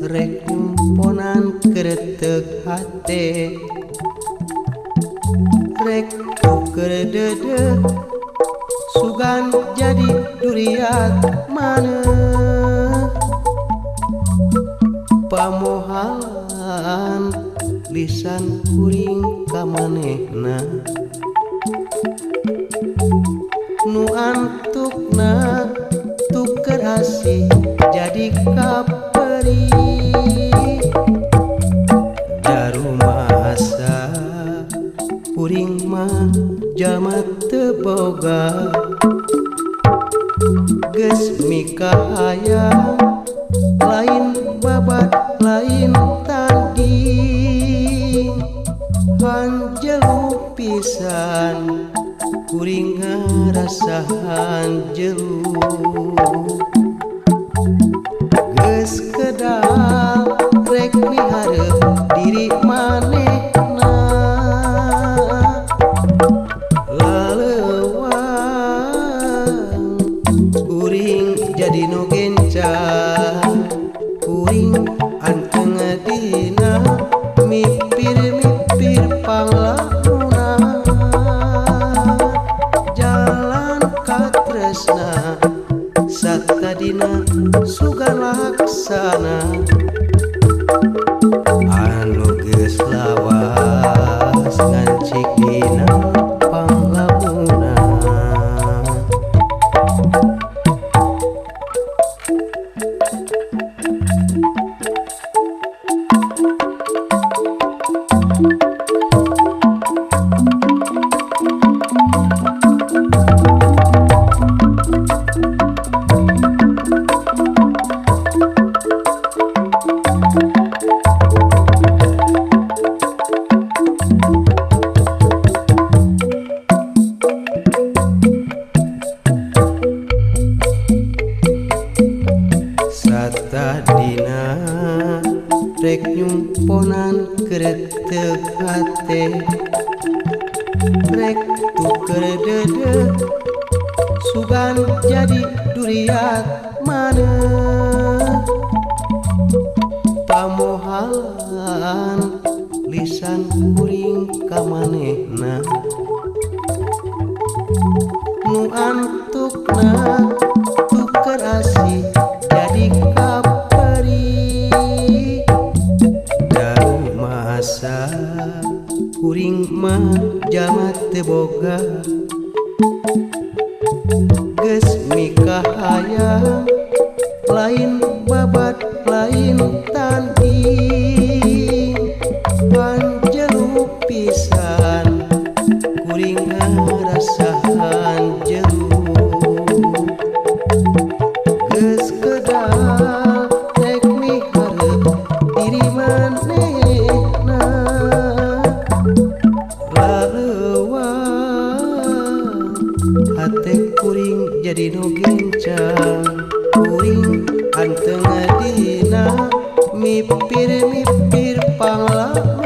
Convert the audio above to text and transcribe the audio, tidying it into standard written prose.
rek nyumponan kereteg hate rek tuker dedeh sugan jadi duriat mana pamohalan lisan kuring ka manehna nu antukna tuker asih jadi kaperi darumasa kuring mah jalma teu boga geus mikahayang lain babat lain tanding hanjelu pisan kuring ngarasa hanjelu geus kedal rek miharep diri manehna laleuwang kuring jadi nu gencang kuring anteng dina mipir-mipir panglamunan jalan katresna satadina sugan laksana anu geus lawas ngancik dina panglamunan. Satadina rek nyumponan kereteg hate rek tuker dedeh sugan jadi duriat mana pamohalan lisan kuring ka manehna nu antukna tuker asih jadi kaperi darumasa kuring mah jalma teu boga geus mikahayang lain babat lain tanding hanjelu pisan kuring ngarasa hanjelu geus kedal rek miharep diri manehna laleuwang hate kuring jadi nu gencang kuring anteng dina mipir-mipir panglamunan.